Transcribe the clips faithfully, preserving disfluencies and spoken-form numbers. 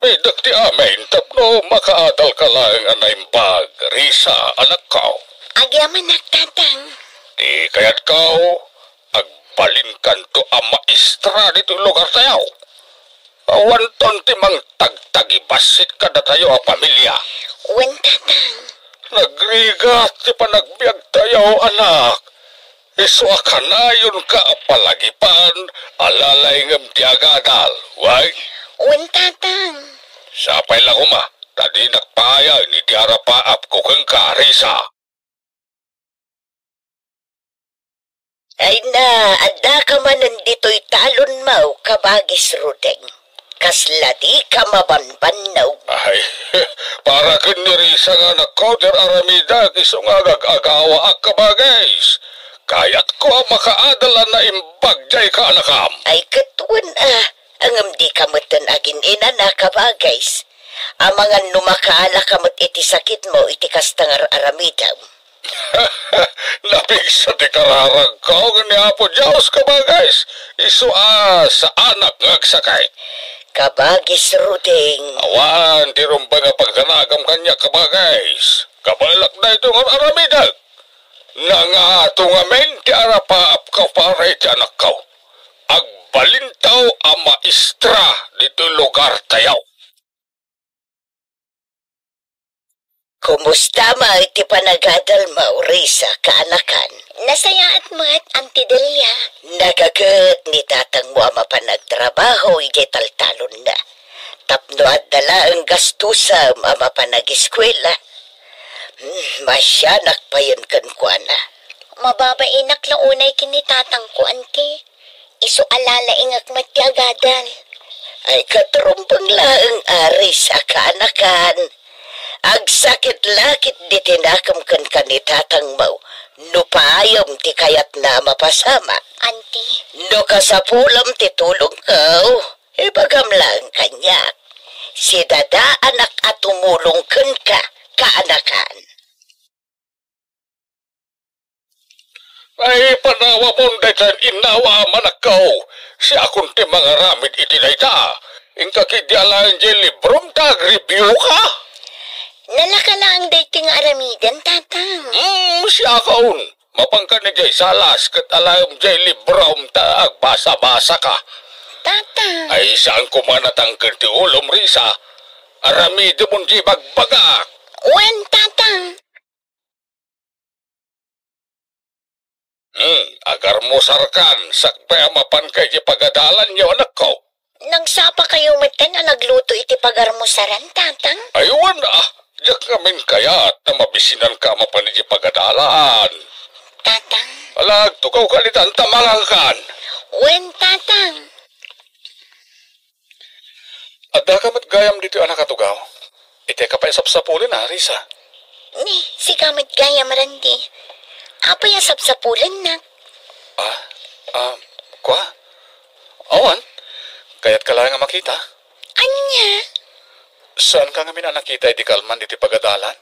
Idek ti amin tapno makaadalka laeng a naimbag, Risa, anakko. Agyamanak, Tatang. Ti kayatko, agbalinkanto a maestra ditoy lugartayo. Awanton ti mangtagtagibassit kadatayo a pamilia. Wen, Tatang. Nagrigat ti panagbiagtayo, anak. Isu a kanayonka a palagipan a lalaingem ti agadal. Wen? Wen, Tatang. Sapay la koma, ta dinak paayam iti arapaapko kenka, Risa. Ay na, addaka manen ditoy talonmo, kabagis Rudeng. Kasla dika mabanbannog. Ay, para ken ni Risa nga anakko, ti aramidek isu nga agagawaak, kabagis. Kayatko a makaadal a naimbag diay kaanakam. Ay, ket wen a, ngem dika metten agin-inana, kabagis. Amangan no makaalaka met iti sakitmo iti kasta nga ar-aramidem. Napigsa ti kararagko ken ni Apo Dios, kabagis. Isu a saanak nga agsakit. Kabagis Rudeng. Awan ti rumbeng a pagdanagam kaniak, kabagis. Kabaelak daytoy nga ar-aramidek. Nangato ngamin ti arapaapko para iti anakko. Agbalinto a maestra ditoy lugartayo. Kumusta met ti panagadalmo, Risa, kaanakan? Nasayaat met, Auntie Delia. Nagaget ni tatangmo a mapan agtrabaho idiay taltalonna. Tapno adda laeng gastusem a mapan ageskuela. Hmm, maasianak payen kenkuana. Mababainak la unay ken ni tatangko, Auntie. Isu a lalaingek met ti agadal. Ay, ket rumbeng laeng a Risa, kaanakan. Agsakit la ketdi ti nakem kenka ni tatangmo no paayem ti kayatna a mapasamak. Auntie. No kasapulem ti tulongko, ibagam laeng kaniak. Sidadaanak a tumulong kenka, kaanakan. Ay, panawamon dayta innawa a manakkaw. Siakon ti mangaramid iti dayta. Inka ketdi alaen diay librom ta agreviewka. Nalaka laeng daytoy nga aramiden, Tatang. Hmm, siakon. Mapanka idiay salas ket alaem diay librom ta agbasa-basaka. Tatang. Ay, saan koma natangken ti ulom, Risa. Aramidemon diay bagbagak. Wen, Tatang. Hmm, agarmusarkan, sakbay a mapanka iti pagadalanyo, anakko. Nagsapakayo metten a nagluto iti pagarmusaran, Tatang? Ay, wen a, diak ngamin kayat a mabisinanka a mapan iti pagadalan. Tatang. Ala, agtugawkan itan ta mangankan. Wen, Tatang. Addaka met gayam ditoy a nakatugaw. Iteka pay sapsapulen, a, Risa? Ni, sika met gayam, Randy. Apay a sapsapulennak? Ah, ah, kua? Awan. Kayatka laeng a makita? Ania? Saanka ngamin a nakita idi kalman ditoy pagadalan?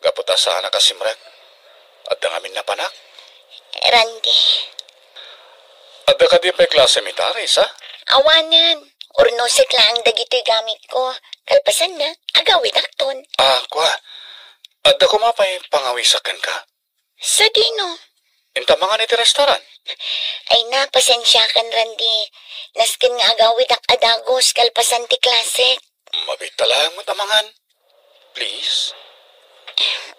Gapu ta saanak a simrek. Adda ngamin napanak? Randy. Adda kadi pay klasem ita, Risa? Awanen. Urnosek laeng dagitoy gamitko. Kalpasanna, agawidakton. Ah, kua. Adda koma pay pangawisak kenka? Sadino? Inta mangan iti restaurant? Ay na, pasensiakan, Randy. Nasken nga agawidak a dagus kalpasan ti klasek. Mabiit ta laeng met a mangan. Please?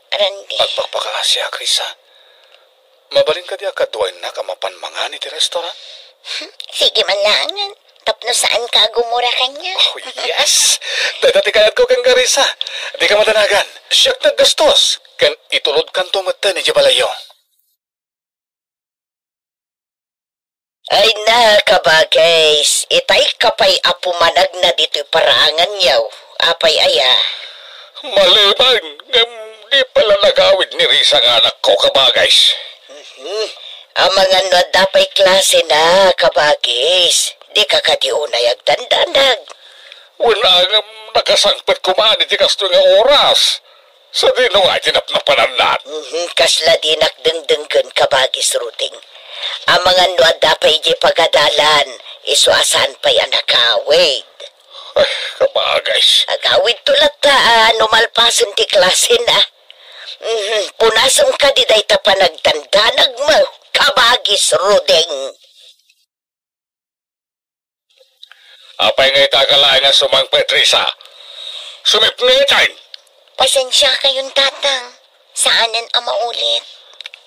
Randy. Agpakpakaasiak, Risa. Mabalin kadi a kaduaennak a mapan mangan iti restaurant? Sige man laengen, tapno saanka a gumura kaniak. Oh, yes! Dayta ti kayatko kenka, Risa. Dika madanagan. Siak naggastos. Ken itulodkanto metten idiay balayyo. Ay na, kabagis, itayka pay a pumanagna ditoy paraanganyo. Apay aya? Maliman, ngem di pay la nagawid ni Risa nga anakko, kabagis. Mhm. Amangan no adda pay klasena, kabagis. Dika kadi unay agdandanag. Wen a, ngem nakasangpet koma iti kastoy nga oras. Sadino nga iti napnapanannak? Mhm, kasla dinak dengdenggen, kabagis Rudeng. Amangan no adda pay idiay pagadalan, isu a saan pay a nakawid. Ay, kabagis. Agawidto latta a no malpasen ti klasena. Mhm, punasem kadi dayta panagdandanagmo, kabagis Ruding. Apay nga ita ka laeng a sumangpet, Risa? Sumipngeten! Pasensiakayon, Tatang. Saanen a maulit.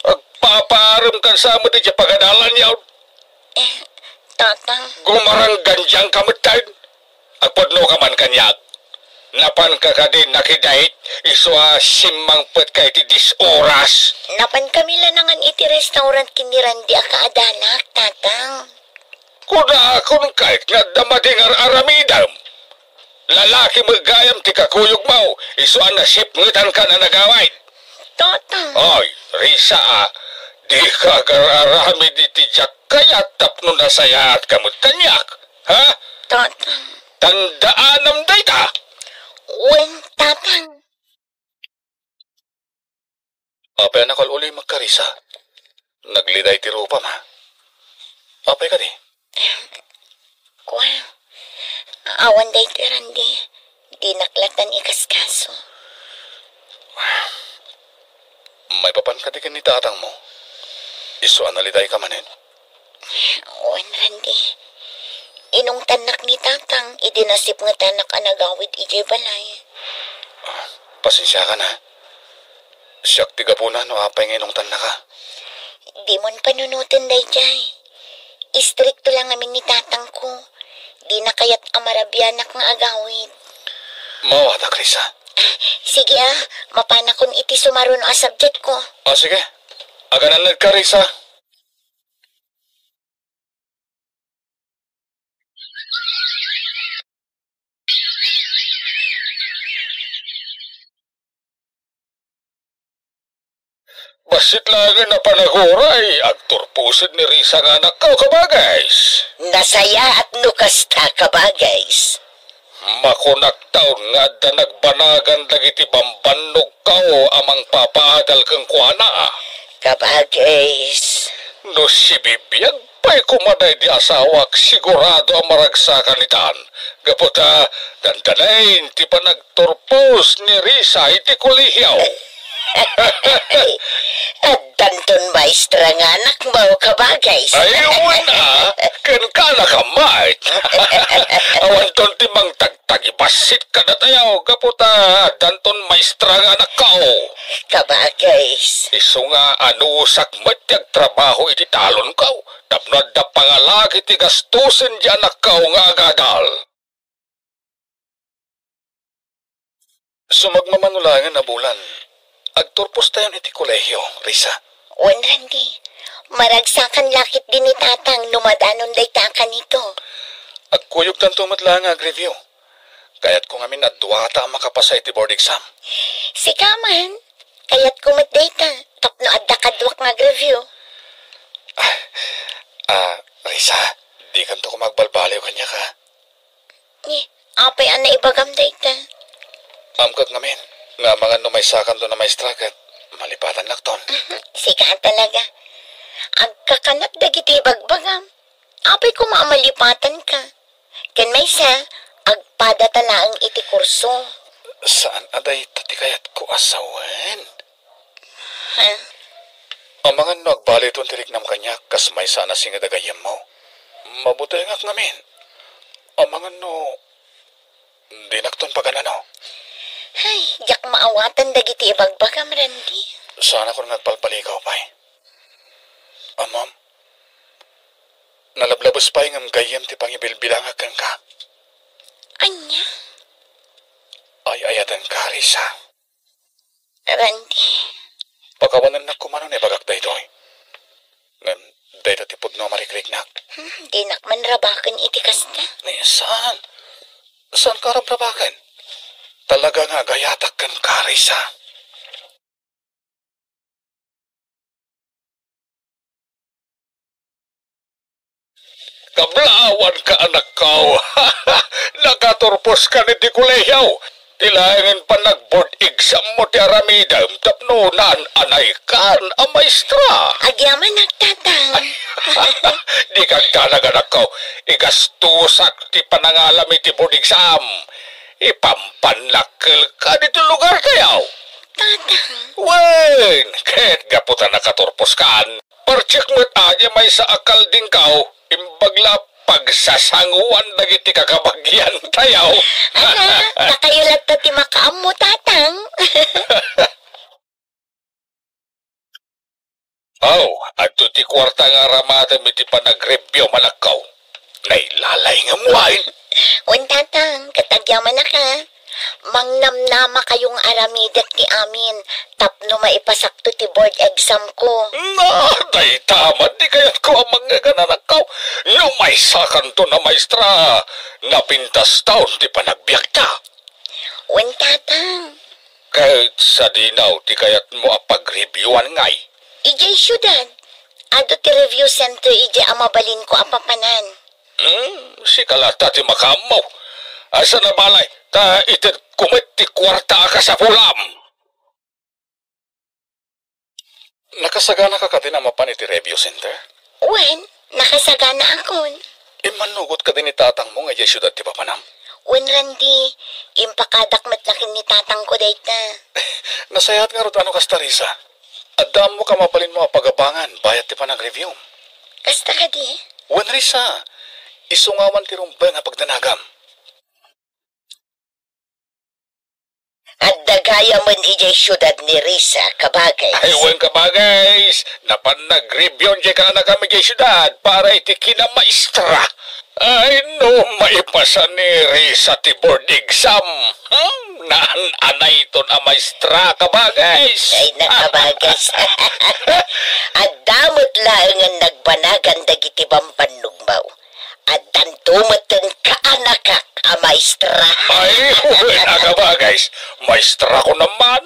Agpapaarem kan sa met idiay pagadalan yaw. Eh, Tatang. Gumaranggandiang ka metten. Agpudno ka man kaniak. Napan ka kadi nakidait, isu a simmangpet ka iti dies oras? Napan kami lanangan iti restaurant ken ni Randy a kaadanak, Tatang. Kunakon kayat nga adda madi nga ar-aramidem. Lalaki met gayam ti kakuyogmo, isu a nasipngetankan a nagawid. Tatang. Oy, Risa, a, dika agar-aramid iti diak kayat tapno nasayaatka met kaniak, ha? Tatang. Tandaanam dayta. Wen, Tatang. Apay a nakul-ulimek, Risa? Nagliday ti rupam, ha? Apay kadi? Kuan, awan daytoy, Randy. Dinak lattan ikaskaso. Maipapan kadi ken ni tatangmo? Isu a nalidayka manen? Wen, Randy. Inungtannak ni Tatang idi nasipngetanak a nagawid idiay balay. Ah, pasensiakan, ha. Siak ti gapuna no apay nga inungtannaka. Dimon panunoten daydiay. Istrikto la ngamin ni tatangko. Dina kayat a marabianak nga agawid. Maawatak, Risa. Sige, a, mapanakon iti sumaruno a subjectko. Ah, sige. Aganannadka, Risa. Bassit laengen a panaguray, agturposen ni Risa nga anakko, kabagis. Nasayaat no kasta, kabagis. Makunak taon nga adda nagbanagan dagiti bambannogko a mangpapaadal kenkuana. Kabagis. No sibibiag pay koma daydi asawak, sigurado a maragsakan itan. Gapu ta, dandanaen ti panagturpos ni Risa iti kolehio. Addanton maestra nga anakmo, kabagis. Ay, wen a, ken kana ka met. Awanton ti mangtagtagibassit kadatayo, gapu ta addanton maestra nga anakko. Kabagis. Isu nga anusak met ti agtrabaho iti talonko, tapno adda pangalaki ti gastosen ti anakko nga agadal. Sumagmamano laengen a bulan, agturpostayon iti kolehio, Risa. Wen, Randy. Maragsakan la ketdi ni tatang no madanon dayta a kanito. Agkuyogtanto met laeng nga ag-review. Kayatko ngamin a duata a makapasa iti board exam. Sika man, kayatko met dayta, tapno adda kaduak nga ag-review. Ah, ah, Risa, dikanto koma agbalbaliw kaniak, ha? Ni, apay a naibagam dayta? Amkak ngamin nga amangan no maysakanto a maestra ket malipatannakton. Sika talaga. Agkakanat dagiti ibagbagam. Apay koma a malipatanka. Ken maysa, agpadata laeng iti kurso. Saan a dayta ti kayatko a sawen? Ha? Amangan no agbalidton ti riknam kaniak kas maysa a nasinged a gayyemmo. Mabutengak ngamin. Amangan no dinakton pagan-ano. Ay, diak maawatan dagiti ibagbagam, Randy. Saanakon nga agbalbaligaw pay. Ammom, nalablabes pay ngem gayyem ti pangibilbilangak kenka. Ania? Ay-ayatenka, Risa. Randy. Pakawanennak koma no naibagak daytoy. Ngem dayta ti pudno a marikriknak. Hmm, dinak man rabaken iti kasta. Ni, saan? Saanka rabrabaken? Talaga nga agayatak kenka, Risa. Kablawanka, anakko. Nakaturposka iti kolehio. Ti laengen panag-board exam mo ti aramidem tapno naan-anaykan a maestra. Agyamanak, Tatang. Di kagdanag, anakko. Igastusak ti panangalam iti board exam. Ipampannak kenka ditoy lugartayo. Tatang. Wen, ket gapu ta nakaturposkan, partiek met adi maysa a kaldingkaw, imbag la pagsasanguan dagiti kakabagiantayo. Ala, dakayo latta ti makaammo, Tatang. Aw, adto ti kuarta nga aramatem iti panag-review, anakko. Nailalay nga muain. Wen, Tatang, ket agyamanak a. Mangnamnamakayo nga aramidek ti amin tapno maipasakto ti board exam ko. Na, dayta man ti kayatko a mangngeg, anakko. No maysakanton a maestra, napintaston ti panagbiagta. Wen, Tatang. Ket sadino ti kayatmo a pagreviewannay? Idiay siudad. Adu ti review center idiay a mabalinko a papanan. Hmm, sika latta ti makaammo. Asa na balay, ta itedko met ti kuarta a kasapulam. Nakasaganaka kadin a mapan iti review center? Wen, nakasaganaakon. Immanugot kadi ni tatangmo nga idiay siudad ti papanam? Wen, Randy, impakadak met la ken ni tatangko dayta. Nasayaat ngarud no kasta, Risa. Adda ammok a mabalinmo a pagabangan bayat ti panagreviewm. Kasta kadi? Wen, Risa. Isu nga awan ti rumbeng a pagdanagam. Adda gayamen idiay siudad ni Risa, kabagis. Ay, wen, kabagis. Napan nagreviewon diay kaanakam idiay siudad para iti kinamaestra. Ay, no maipasa ni Risa ti board exam, hmm, naan-anayton a maestra, kabagis. Ay, nakabagis. Adda met laengen nagbanagan dagiti bambannogmo. Addanto metten kaanakak a maestra. Ay, wen a kabagis, maestrakon man.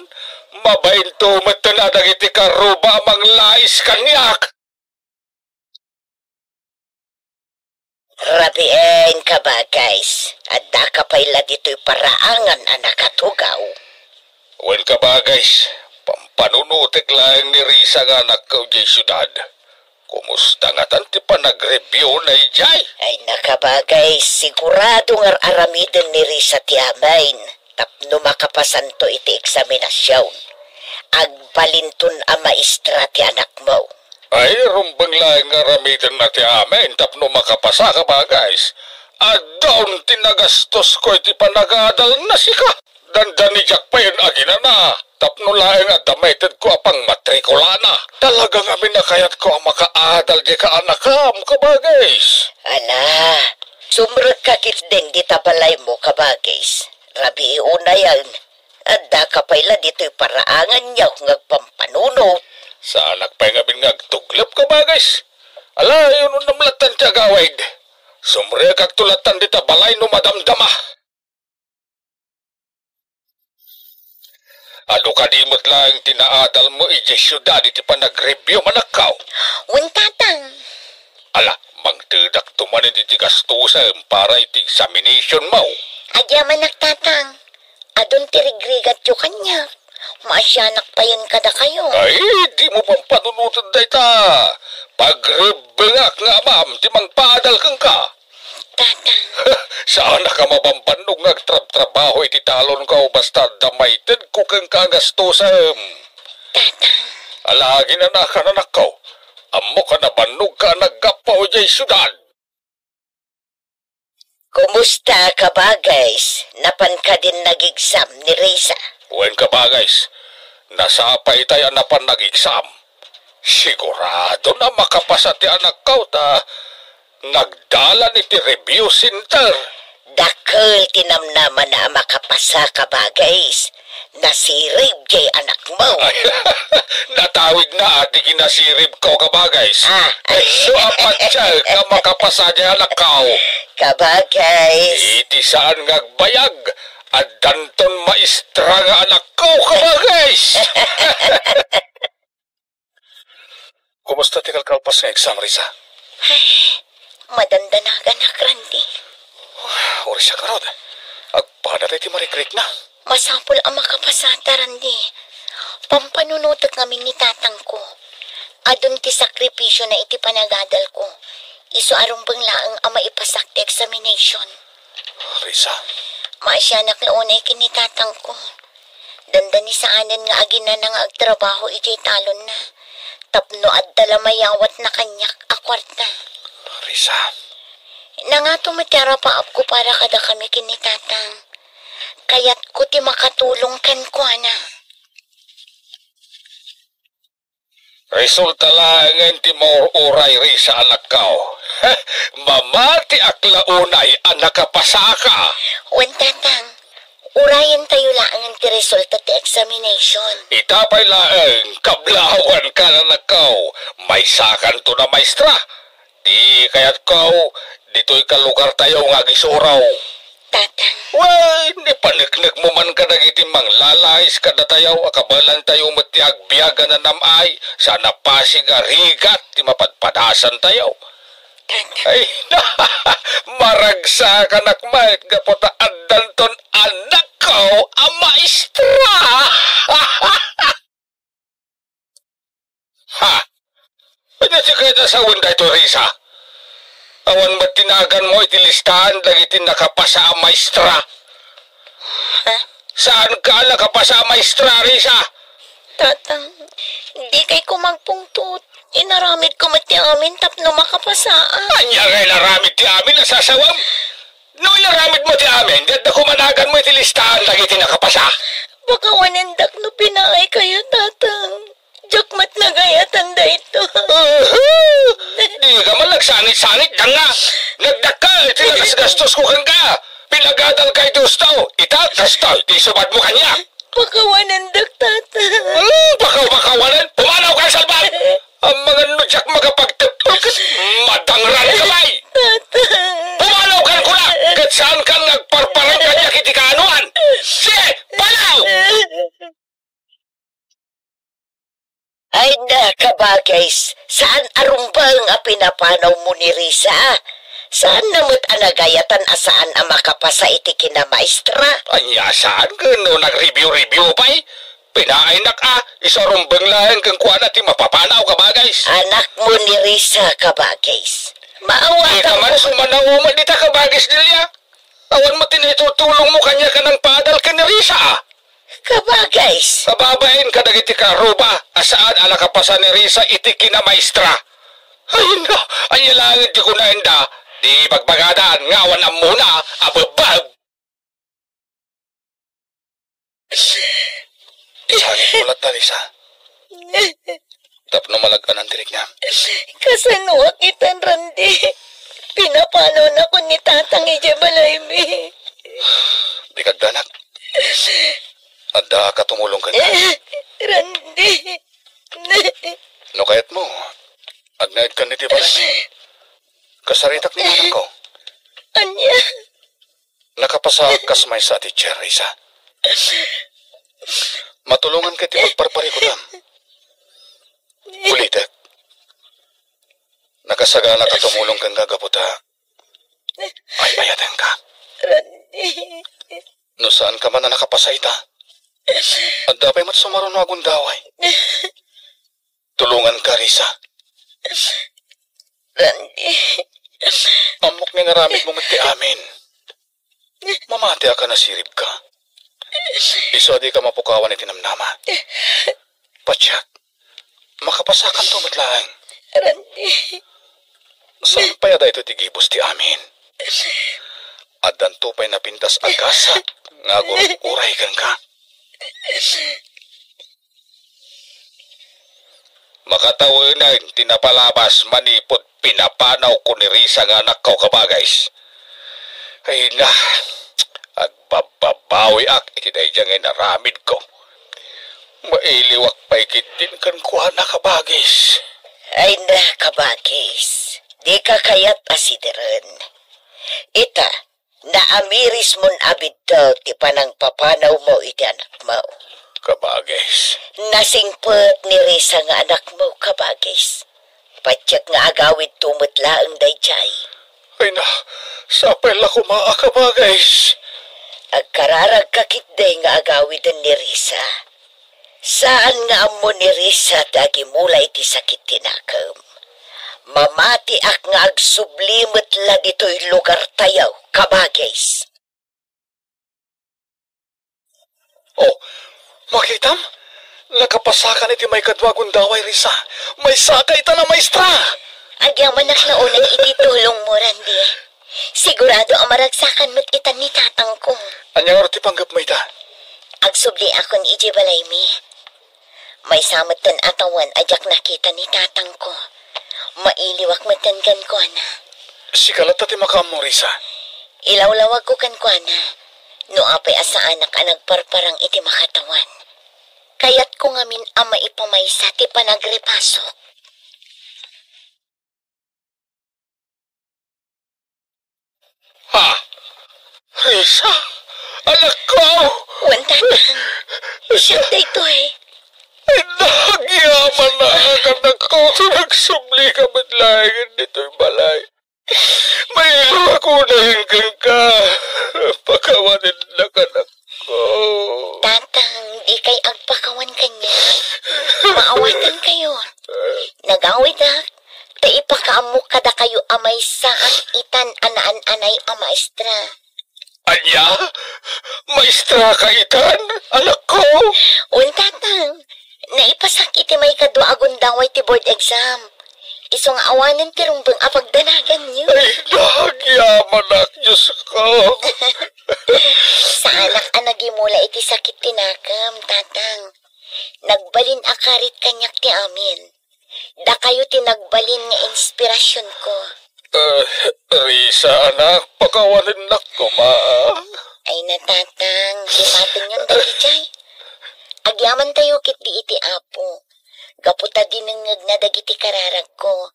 Mabainto metten a dagiti karuba a manglais kaniak. Rabien, kabagis, addaka pay la ditoy paraangan a nakatugaw. Wen, kabagis, pampanunotek laeng ni Risa nga anakko idiay siudad. Kumusta ngatan ti panagreviewna idiay? Ay, nakabagis, sigurado nga ar-aramiden ni Risa ti amin tapno makapasanto iti eksaminasion. Agbalinton a maestra ti anakmo. Ay, rumbeng laeng nga aramidenna ti amin tapno makapasa, kabagis. Addaon ti nagastosko iti panagadalna, sika. Dandani diak payen aginana tapno laeng adda maitedko a pangmatrikulana. Talaga ngamin a kayatko a makaadal diay kaanakam, kabagis. Ala, sumrekka ketdin dita balaymo, kabagis. Rabii unayen, addaka pay la ditoy paraangan nga agpampanunot. Saanak pay ngamin nga agtuglep, kabagis. Ala, inunam lattan ti agawid. Sumrekakto lattan dita balay no madamdama. Adu kadi met laeng ti naadalmo idiay siudad iti panagreviewm, anakko? Wen, tatang. Ala, mangtedakto manen iti gastosem para iti examinationmo. Agyamanak, tatang. Adun ti rigrigatyo kaniak. Maasianak payen kadakayo. Ay, dimo pampanunoten dayta. Pagrebbengak nga amam ti mangpaadal kenka. Tatang. Saanak a mabambannog nga agtrabtrabaho iti talonko basta adda maitedko kenka a gastosem. Tatang. Ala, aginanakan, anakko. Ammok a nabannogka a naggapu idiay siudad. Kumusta, kabagis? Napan kadin nag-exam ni Risa? Wen, kabagis. Nasapay itay a napan nag-exam. Sigurado a makapasa ti anakko ta nagdalan iti review center. Dakkel ti namnamana a makapasa, kabagis. Nasirib diay anakmo. Ay, natawidna ti kinasiribko, kabagis. Ah. Isu a patien a makapasa diay anakko. Kabagis. Iti saan nga agbayag, addanton maestra nga anakko, kabagis. Kumusta ti kalkalpas nga exam, Risa? Ay, madandanaganak, Randy. Uray siak ngarud. Agpadat ti marikrikna. Masapul a makapasata, Randy. Pampanunotek ngamin ni tatangko. Adun ti sakripisiona iti panagadalko. Isu a rumbeng laeng a maipasak ti examination. Risa. Maasianak la unay ken ni tatangko. Dandanisaanen nga aginana nga agtrabaho idiay talonna. Tapno adda la mayawatna kaniak a kuarta. Risa. Nangato met ti arapaapko para kadakami ken ni tatang. Kayatko ti makatulong kenkuana. Resulta laengen ti maur-uray, Risa, anakko. Mamatiak la unay a nakapasaka. Wen, tatang, urayentayo laengen ti resulta ti examination. Ita pay laeng, kablawanka, anakko. Maysakanton a maestra. Ti kayatko, ditoy ka lugartayo nga agisuro. Tatang. Wen, ipaneknekmo man kadagiti manglalais kadatayo a kabaelantayo met ti agbiag a nanam-ay, saan a pasig a rigat ti mapadpadasantayo. Tatang. Ay, maragsakanak met gapu ta addanton anakko a maestra. Ha? Ania ti kayat a sawen daytoy, Risa? Awan met ti naganmo iti listaan dagiti nakapasa a maestra. Ha? Saanka a nakapasa a maestra, Risa? Tatang, dikay ko magpungtot. Inaramidko met ti amin tapno makapasaak. Ania nga inaramid ti amin a sasawem? No inaramidmo ti amin, di adda koma naganmo iti listaan dagiti nakapasa. Pakawanendak no pinaaykayo, tatang. Diak met nagayatan daytoy. Aha! Dika man nagsangit-sangit, danga. Nagdakkel ti nagasgastosko kenka. Pinagadalka iti husto. Ita, kastoy ti isubadmo kaniak. Pakawanendak, tatang. Hmm, pakaw-pakawanen? Pumanawka, salbag! Amangan no diak makapagteptep ket madangranka pay. Tatang. Pumanawka, kunak, ket saankan nga agparparang kaniak iti kaanoan. Sige, panaw! Ay na, kabagays, saan a rumbeng a pinapanawmo ni Risa? Saanna met a nagayatan a saan a makapasa iti kinamaestra? Ania, saan ket no nag-review-review pay? Pinaaynak a, isu a rumbeng laeng kenkuana ti mapapanaw, kabagays. Anakmo ni Risa, kabagays. Maawatanmo. Dika man sumanaw met dita, kabagays, Delia. Awan met ti naitutulongmo kaniak a nangpaadal ken ni Risa, a. Kabagays. Babaen kadagiti kaarruba a saan a nakapasa ni Risa iti kinamaestra. Ay, na, ania laeng ti kunaenda, di bagbagadan nga awan ammona a bebbeb. Sangitmo latta, Risa. Tapno malag-anan ti riknam. Kasanoak itan, Randy? Pinapanawnak ni tatang idiay balaymi. Dika agdanak. Adda a tumulong kenka. Randy. No kayatmo, agnaedkan iti balaymi. Kasaritak ni nanangko. Ania? Nakapasaak kas maysa a teacher, Risa. Matulonganka iti pagparparikudam. Ulitek. Nakasaganak a tumulong kenka gapu ta ay-ayatenka. Randy. No saanka man a nakapasa ita, adda pay met sumaruno a gundaway. Tulonganka, Risa. Randy. Ammok nga inaramidmo met ti amin. Mamatiak a nasiribka. Isu a dika mapukawan iti namnama. Patiek, makapasakanto met laeng. Randy. Saan pay a daytoy ti gibus ti amin? Addanto pay napintas a gasat nga agur-uray kenka. Makatawengen ti napalabas manipud pinapanawko ni Risa nga anakko, kabagays. Ay na, agbabbabawiak iti daydiay nga inaramidko. Mailiwak pay ketdin kenkuana, kabagis. Ay na, kabagis. Dika kayat a sideren. Ita, naamirismon a biddut ti panangpapanawmo iti anakmo. Kabagis. Nasingpet ni Risa nga anakmo, kabagis. Patiek nga agawidto met laeng daydiay. Ay na, sapay la koma a kabagis. Agkararagka ketdi nga agawiden ni Risa. Saan nga ammo ni Risa ti agimula iti sakit ti nakem. Mamatiak nga agsubli met la ditoy lugartayo, kabagis. Oh, makitam? Nakapasakan iti maikadua a gundaway, Risa. Maysaka itan a maestra! Agyamanak nga unay iti tulongmo, Randy. Sigurado a maragsakan met itan ni tatangko. Ania ngarud ti panggepmo ita? Agsubliakon idiay balaymi. Maysa metten a tawen a diak nakita ni tatangko. Mailiwak metten kenkuana. Sika latta ti makaammo, Risa. Ilawlawagko kenkuana no apay a saanak a nagparparang iti makatawen. Kayatko ngamin a maipamaysa ti panagripasok. Ha? Risa? Anakko! Wen, Tatang. Siak daytoy. Ay, nagyamanak, anakko. Nagsublika met laengen ditoy balay. Mailiwak unay kenka. Pakawanennak, anakko. Tatang, dikay agpakawan kaniak. Maawatankayo. Nagawidak ta ipakaammok kadakayo a maysaak itan a naan-anay a maestra. Ania? Maestraka itan, anakko? Wen, Tatang. Naipasak iti maikadua a gundaway ti board exam. Isu nga awanen ti rumbeng a pagdanaganyo. Ay, nagyamanak, Diosko. Saanak a nagimula iti sakit ti nakem, Tatang. Nagbalin a karit kaniak ti amin. Dakayo ti nagbalin nga inspirasionko. Eh, Risa, anak, pakawanennak koma. Ay na, Tatang, di patenyon dagijay. Agyamantayo ketdi iti Apo. Gapu ta dinengngegna dagiti kararagko,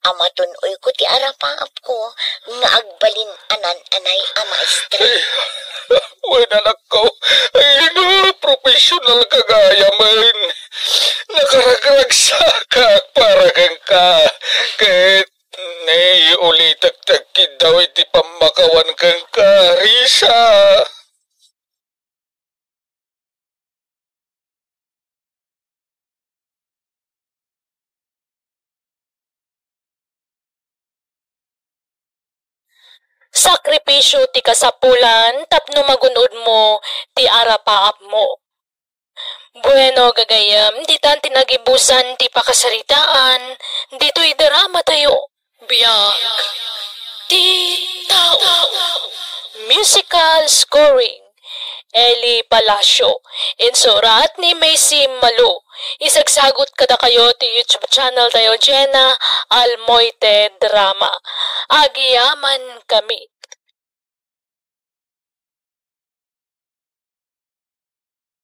a matun-oyko ti arapaapko nga agbalin a naan-anay a maestra. Wen, anakko, ay na, professional ka gayamen. Nakaragragsakak para kenka. Ket, ne, ulitek ti agkiddaw iti pammakawan kenka, Risa. Sakripisio ti kasapulan tapno magun-odmo ti arapaapmo. Bueno, gagayyem, ditan ti nagibusan ti pakasaritaan ditoy drama tayo. Biag ti tao. Musical scoring, Eli Palacio. Insurat ni Macy Malu. Isagsagut kadakayo ti YouTube channel tayo, Jenna Almoite Drama. Agyamankami.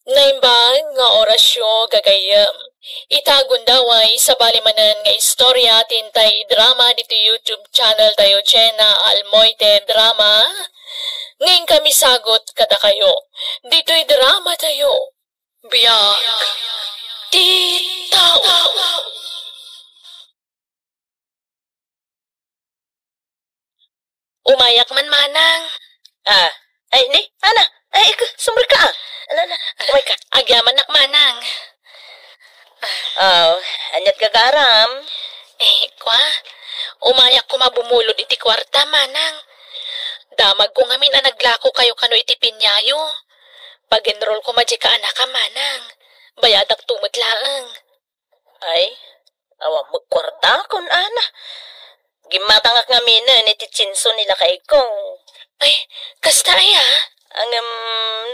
Naimbag nga orasyo, gagayyem. Ita gundaway, sabali manen nga istorya ti intay idrama ditoy YouTube channel tayo, Jenna Almoite Drama. Nga inkami sagut kadakayo. Ditoy drama tayo. Biag ti tao. Umayak man, manang. Ah, ay, ni, ana, ay, ik-, sumrek ka, ah. Ala, ala, umay ka. Agyamanak, manang. Ah, aniat gagaram? Eh, kwa, umayak koma bumulod iti kuarta, manang. Damagko ngamin a naglakokayo kano iti piniayo. Pag-enroll koma diay kaanakam, manang. Bayadak to met laeng. Ay, awan met kuarta, kun ana. Gimmatangak ngaminen iti tsinso ni lakayko. Ay, kasta aya? Ngem,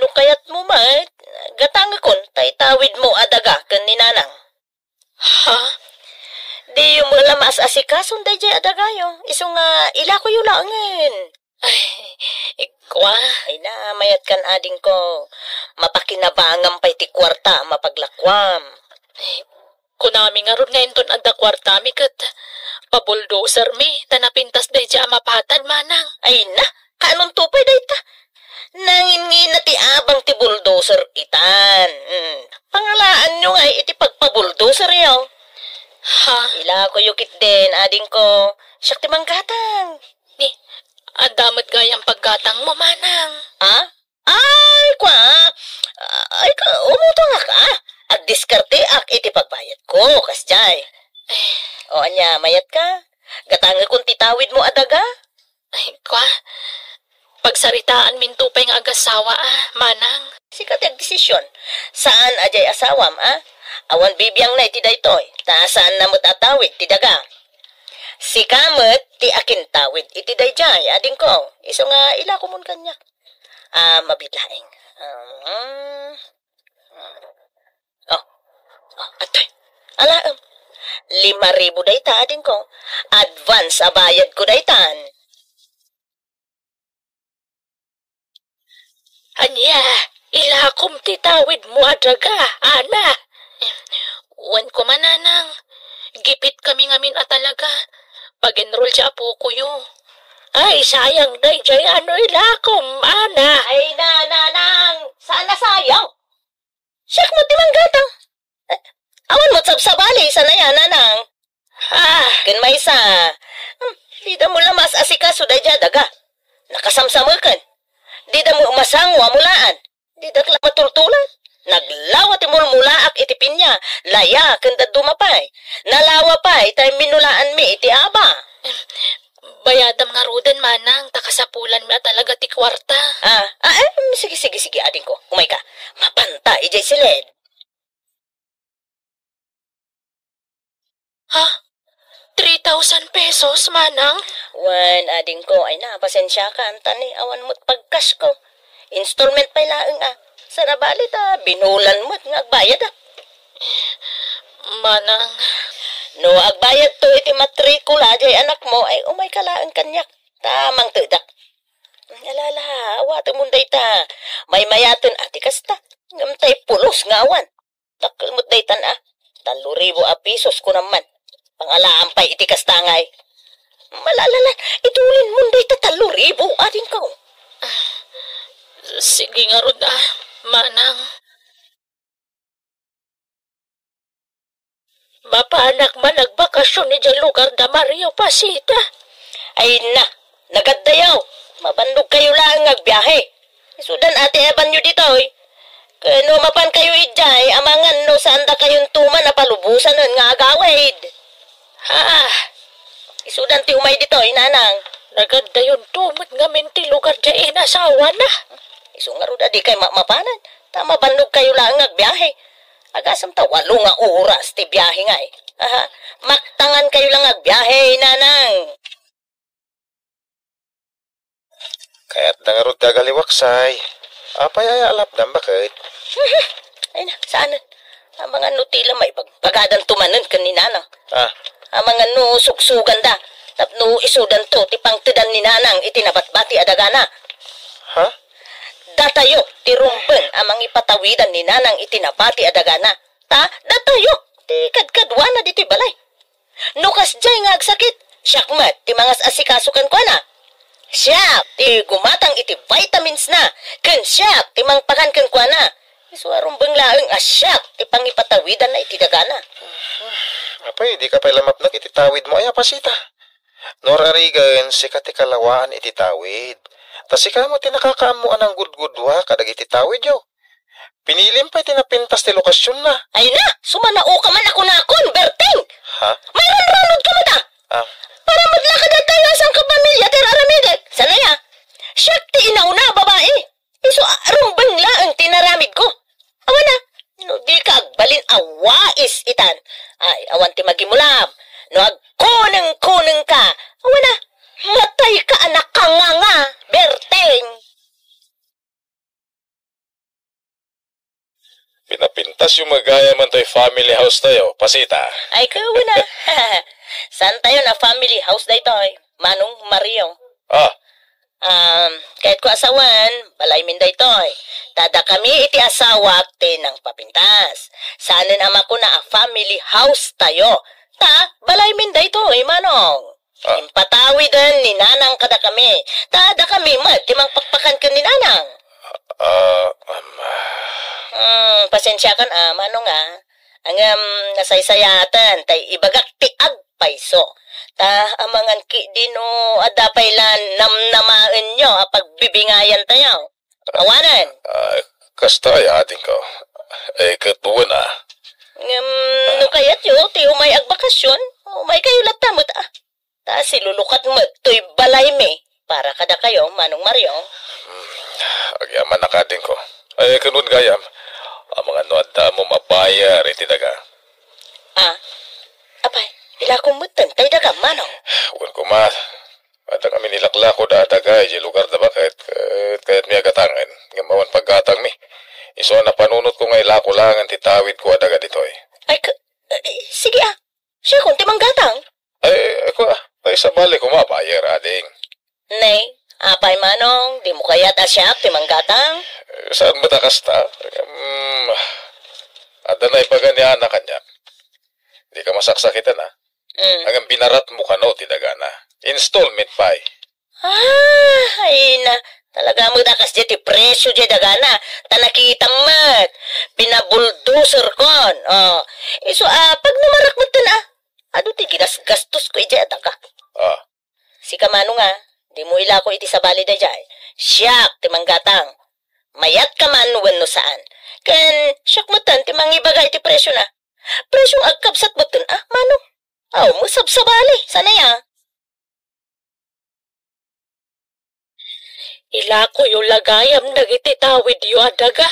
no kayatmo met, gatangekon ta itawidmo a daga ken ni nanang. Ha? Diyo met la maas-asikason daydiay a dagayo, isu nga ilakoyo laengen. Ay, ikwa. Ay na, mayatkan adingko. Mapakinabangam pay ti kuarta a mapaglakuam. Ay, kunami ngarud nga inton adda kuartami ket pabuldozermi ta napintas daydiay a mapatad, manang. Ay na, kaanonto pay dayta? Nanginnginna ti abang ti bulldozer itan. Hmm. Pangalaanyo nga iti pagpabuldozeryo. Ha? Ilakoyo ketdin, adingko. Siak ti manggatang. Ni, adda met gayam paggatangmo, manang. Ha? Ay, kua, ay, ka, umutangak, a. Agdiskarteak iti pagbayadko, kasjay. Eh. O, ania, mayatka? Gatangekon ti tawidmo a daga? Ay, kua, pagsaritaanminto pay nga agasawa, a, manang. Sika ti agdesisyon. Saan a diay asawam, a? Awan bibiangna iti daytoy, ta saanna met a tawid ti daga. Sika met ti akintawid iti daydiay, adingko. Isu nga ilakomon kaniak. A, mabiit laeng. Um, oh, oh, adtoy. Alaem. Lima ribu dayta, adingko. Advance a bayadko daytan. Ania, ilakom ti tawidmo a daga, Ana? Wen koma, nanang. Gipitkami ngamin a talaga. Pag-enroll ti apokoyo. Ay, sayang daydiay a no ilakom, Ana. Ay, na, nanang. Saan a sayang? Siak met ti manggatang. Eh, awan met sabsabali, saan aya, nanang? Ah, ken maysa, hmm, dida met la maas-asikaso daydiay a daga. Nakasamsameken. Dida met masango a mulaan. Didak la matultulan. Naglawa ti mulmulaak iti pinia, laya, ken dadduma pay. Nalawa pay ta imminulaanmi iti aba. Bayadam ngaruden, manang, ta kasapulanmi a talaga ti kuarta. Ah, ah, eh, sige, sige, sige, adingko. Umayka. Mapanta idiay siled. Ha? Three thousand pesos, manang? Wen, adingko, ay na, pasensiakan, ta ni awan met pagkasko. Installment pay laeng, a. Saan a bali ta binulan met nga agbayad, a. Manang. No agbayadto iti matrikula diay anakmo, ay umayka laeng kaniak. Ta mangtedak. Alala, awatemon dayta. Maymayaten a ti kasta. Ngem tay pulos nga awan. Dakkel met daytan, a. Tallo ribu a pesos, kunam man. Pangalaam pay iti kasta ngay. Malalalan, itulinmon dayta tallo ribu, adingko. Sige ngarud, a, manang. Mapanak man agbakasyon idiay lugar da Mario Pasita. Ay na, nagaddayo. Mabannogkayo laeng nga agbiahe. Isudan a ti ebanyo ditoy. Ken no mapankayo idiay, amangan no saandakayonto man a palubosanen nga agawid. Ha? Isudan ti umay ditoy, nanang. Nagandayonto met ngamin ti lugar diay inasawana. Isu ngarud a dikay ma-, mapanan, ta mabannogkayo laeng nga agbiahe. Agasem ta walo nga oras ti biahe ngay. Aha, maktangankayo la nga agbiahe, nanang. Kayatda ngarud ti agaliwaksay. Apay aya a lapdam, baket? Ay na, saanen. Amangan no ti la maibagbagadanto manen ken ni Nanang. Ah. Amangan no sugsuganda tapno isudanto ti pangtedan ni Nanang iti nabatbati a dagana. Ha? Datayo ti rumbeng a mangipatawidan ni Nanang iti nabati a dagana. Ta, datayo ti kadkaduana ditoy balay. No kasdiay nga agsakit, siak met ti mangas-asikaso kenkuana. Siak ti gumatang iti vitamins na, ken siak ti mangpakan kenkuana. Isu a rumbeng laeng a siak ti pangipatawidanna iti dagana. Apay, dika pay la mapnek iti tawidmo aya, Pasita? No ar-arigen, sika ti kalawaan iti tawid. Ta sika met ti nakakaammo a nanggudgudua kadagiti tawidyo. Pinilim pay ti napintas ti lokasionna. Ay na, sumanaoka man a kunakon, Berting! Ha? Mairanranodka met a! Ah. Para met la kadatayo a sangkapamilia ti ar-aramidek. Saan aya? Siak ti inauna a babai. Isu a rumbeng laeng ti inaramidko. Awan a, no dika agbalin a wais itan. Ay, awan ti magimulam. No agkunengkunengka, awan a, matayka a nakanganga, Berting. Pinapintasyo met gayam toy family house tayo, Pasita. Ay, kawen a. Saantayon a family house daytoy, Manong Mario? Ah. Um, kayatko a sawen, balaymin daytoy. Ta dakami iti asawak ti nangpapintas. Saanen a makuna a family house tayo. Ta, balaymin daytoy, Manong. Ah. Impatawiden ni Nanang kadakami. Ta dakami met ti mangpakpakan ken ni Nanang. Ah, um, Hmm, pasensiakan a, Manong a. Ngem nasaysayaten, tay ibagak ti agpayso. Ta amangan ketdi no adda pay la namnamaenyo a pagbibingayan tayo. Awanen. Ah, kasta, adingko. Eh, ket buwen, ah. Ngem, no kayatyo, ti umay agbakasyon, umay kayo latta met, ah. Ta silulukat met toy balaymi para kadakayo, Manong Mario. Hmm, agyamanak, adingko. Eh, ket wen gayam, amangan no adda mo mabayar iti daga. Ah, apay, ilakom metten tay daga, Manong. Wen koma, adda kami nilaklako da daga idiay lugar da baket, ket kayatmi a gatangen, ngem awan paggatangmi. Isu a napanunotko nga ilako laengen ti tawidko a daga ditoy. Ay, k-, eh, sige, ah. Siakon ti manggatang. Ay, ako, ah, ay, sabali koma, bayar, ading. Nay, apay, Manong, dimo kayat a siak ti manggatang? Eh, saan met a kasta? Hmm, adda naibaga ni Ana kaniak. Dika masaksakitan, ah. Mm. Ngem binaratmo kano ti dagana. Installment pay. Ah, ay na. Talaga met a kasdiay ti presio diay dagana. Ta nakitam met. Pinabulldozer kon. Oh. Isu a, pagnumarak metten, ah. Adu ti ginasgastosko idiay a daga. Ah. Sika, Manong, a, dimo ilako iti sabali daydiay. Siak ti manggatang. Mayatka man wenno saan. Ken siak metten ti mangibaga iti presiona. Presion agkabsat metten, a, Manong. Aw, masabsabali. Saan aya? Ilakoyo la gayam dagiti tawidyo a daga.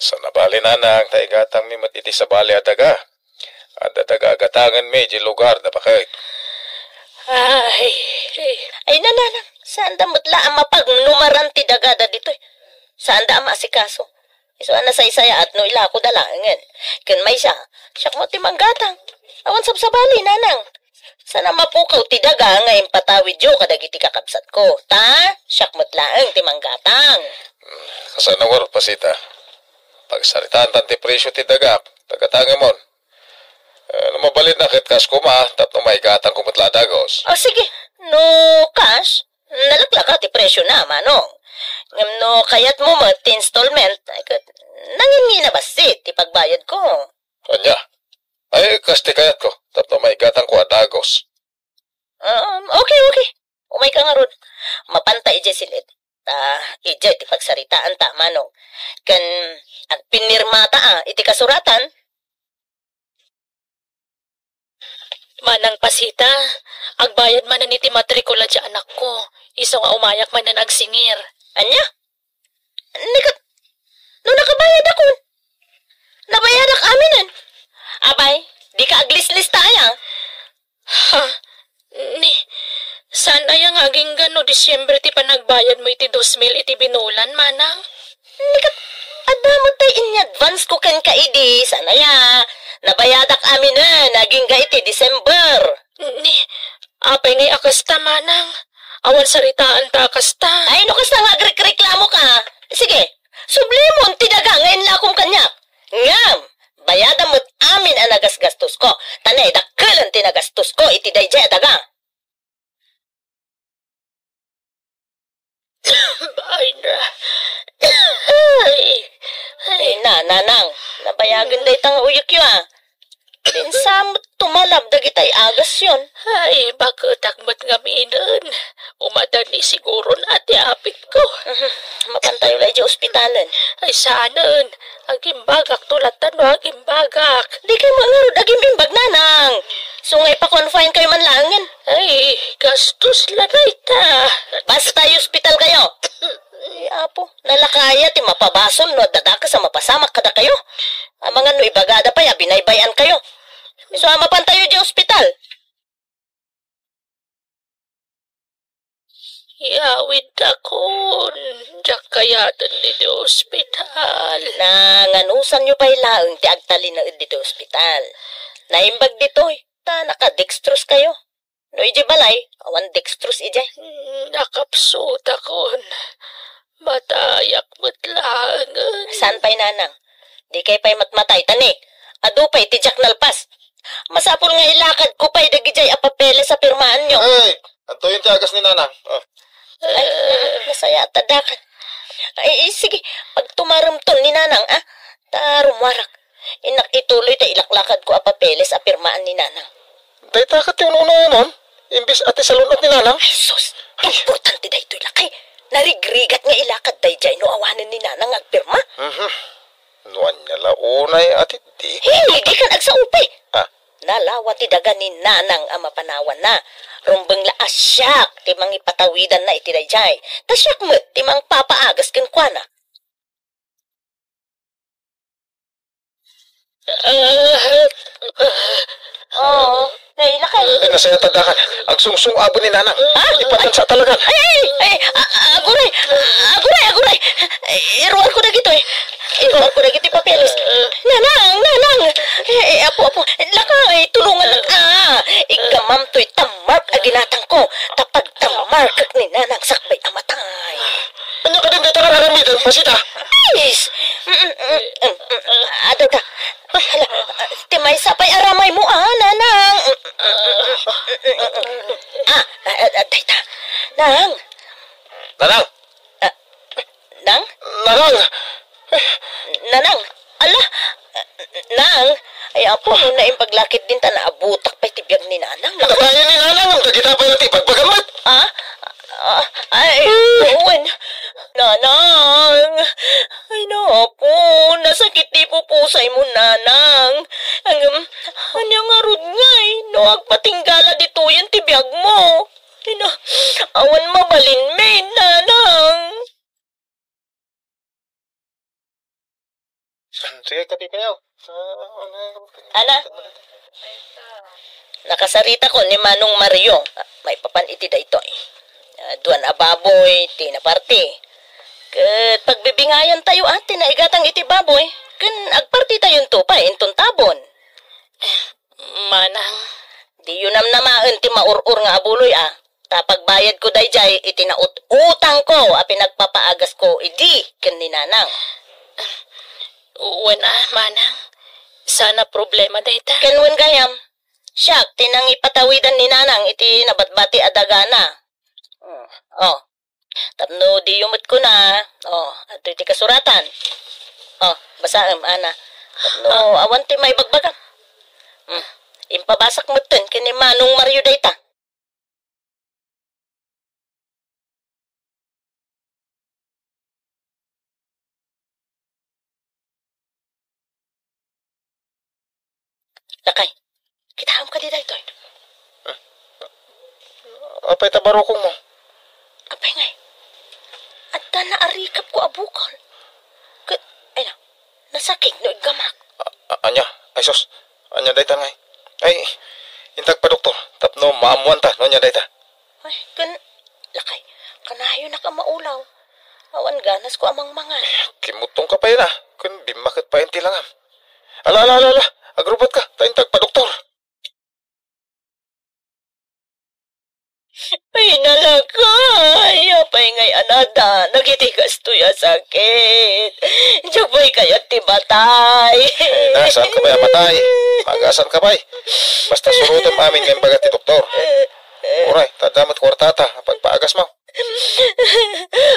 Saan a bale, Nanang, ta igatangmi met iti sabali a daga. Adda daga a gatangenmi idiay lugar da baket. Ay. Ay, Nanang, saanda met la a mapagnumaran ti dagada ditoy. Saanda a maasikaso. Isu a nasaysayaat no ilakoda laengen. Ken maysa, siak met ti manggatang. Awan sabsabali, Nanang. Saan a mapukaw ti daga nga impatawidyo kadagiti kakabsatko. Ta, siak met laeng ti manggatang. Hmm, kasano ngarud, Pasita? Pagsaritaantan ti presio ti dagak, ta gatangemon. Eh, no mabalinna ket kas koma, tapno maigatangko met la a dagos. O, sige. No kas, nalaklaka ti presiona, Manong. Ngem no kayatmo met ti installment, ay ket nanginginabassit ti pagbayadko. Ania? Ay, kas ti kayatko, tapno maigatangko a dagos. Um, okay, okay. Umayka ngarud. Mapanta idiay silid. Ta, idiay ti pagsaritaanta, Manong. Ken agpinirmata, a, iti kasuratan. Manang Pasita, agbayad manen iti matrikula ti anakko, isu nga umayak manen agsingir. Ania? Ni ket, no nakabayadakon? Nabayadak aminen. Apay, dika aglislista aya? Ha? Ni, saan aya nga agingga no Disyembre ti panagbayadmo iti dos mil iti binulan, Manang? Ni ket, adda met tay ini-advance ko kenka idi, saan aya? Nabayadak aminen, agingga iti December. Ni, apay ngay a kasta, Manang? Awan saritaanta a kasta. Ay, no kasta nga agrekreklamoka. Sige, sublimon ti daga nga inlakom kaniak. Ngem, bayadam met amin a nagasgastosko, ta naidakkelen ti nagastosko iti daydiay a daga. Ay, na. Ay, ay. Ay, na, Nanang, nabayagen dayta nga uyekyo, a. Pinsa met tumalab dagitay agasyon. Ay, baketak met ngaminen. Umadani siguron a ti apikko. Mhm. Mapantayo la idiay ospitalen. Ay, saanen. Agimbagakto latta no agimbagak. Dikay met ngarud agim-imbag, Nanang. Isu nga ipa-confine kayo man laengen. Ay, gastos la dayta. Basta iyospital kayo. Ay, Apo, nalaka aya ti mapabasol no adda dakes a mapasamak kadakayo. Amangan no ibagada pay a binaybay-an kayo. Isu a mapantayo idiay ospital. Yawidakon, diak kayaten ditoy ospital. Nanganusanyo pay laeng ti agtalinaed ditoy ospital. Naimbag ditoy, ta naka-dextrose kayo. No idiay balay, awan dextrose idiay. Hmm, nakapsutakon. Matayak met laengen. Saan pay, Nanang? Dikay pay matmatay, ta ni, adu pay ti diak nalpas. Masapul nga ilakadko pay dagidiay a papeles a pirmaanyo. Ay, antoyen ti agas ni Nanang. Oh. Ay, nasayaat a dakan. Ay, eh, sige, pagtumaremton ni Nanang, a. Ta rummuarak. Innak ituloy ta ilaklakadko a papeles a pirmaan ni Nanang. Dayta ket ti ununayon, imbes a ti salun-at ni Nanang. Ay, sus! Importante daytoy, lakay. Narigrigat nga ilakad daydiay no awanen ni Nanang nga agpirma. Mhm. No ania la unay a tiddi? Hey, dikan agsaupi. Ah. Nalawa ti daga ni Nanang a mapanawanna. Rumbeng la a siak ti mangipatawidanna iti daydiay. Ta siak met ti mangpapaagas kenkuana. Ah, ah, Oo. Ay, lakay. Ay, nasayat a dakan. Agsungsong-aben ni Nanang. Ha? Ipatansa talagan. Ay, ay, ay, a-, a-, aguray. Aguray, aguray. Iruar ko dagitoy. Iruar ko dagitoy papeles. Nanang, Nanang. Eh, eh, apo, apo. Lakay, tulungan lang. Ah, igamam toy tammark a ginatang ko. Ta pagtammarkek ni Nanang sakbay a matay. Ania kadin dayta nga aramiden, Pasita? Ais! Mm, mm, mm, mm. Ah, dayta. Hala, ah, ti maysa pay aramay mo, ah, Nanang. Ah, ah, ah, dayta. Nang. Nanang! Ah, Nang? Nanang! Nanang! Ala! Nang! Ay, apo, no naimbag lakit din ta naabutak pay ti biag ni Nanang. Natayan ni Nanang, dagita pay ti ibagbagam met. Ah? Ah, ay, wen. Nanang! Ay, napo, nasakit ti pupusay mo, Nanang. Ang, anya ngarud ngay, no agpatinggala ditoyen ti biag mo. Ay, na, awan mabalin, men, Nanang. Sige, kape kayo. Ah, ano? Ana? Nakasarita ko ni Manong Mario. Maipapan iti daytoy. Ah, duan a baboy, ti naparti. Ket pagbibingayan tayo, ah, ti naigatang iti baboy. Ken agparti tayo nto pay, inton tabon. Manang. Diyo namnamaen ti maur-or nga abuloy, ah. Ta pagbayad ko daydiay iti naut-utang ko a pinagpapaagas ko idi ken ni Nanang. Wen a, Manang. Sana problema dayta. Ken wen gayam, siak ti nangipatawidan ni Nanang iti nabatbati a dagana. Oh. Tapno diyo met kuna, oh, adtoy ti kasuratan. Oh, basaem, Ana. Tapno awan ti maibagbagam. Hmm. Impabasak metten ken ni Manong Mario dayta. Lakay, kitaem kadi daytoy? Eh, apay ta barukongmo? Apay ngay, adda naarikepko a bukol. Ket, ay na, nasakig no iggamak. A-, a-, ania? Ay sus, ania dayta ngay? Ay, intag pa doktor, tapno maammuanta no ania dayta. Ay, ken, lakay, kanayonak a maulaw. Awan ganasko a mangmangan. Kimmuttongka pay na, ken bimmaket pay ti langam. Ala, ala, ala, ala, agrubbuatka, ta intag pa doktor. Ay, nalakay, apay ngay a naaddanak iti kastoy a sakit? Diak pay kayat ti matay. Eh, na, saanka pay a matay? Maagasanka pay. Basta surotem amin nga imbaga ti doktor. Uray, ta adda met kuartata a pagpaagasmo.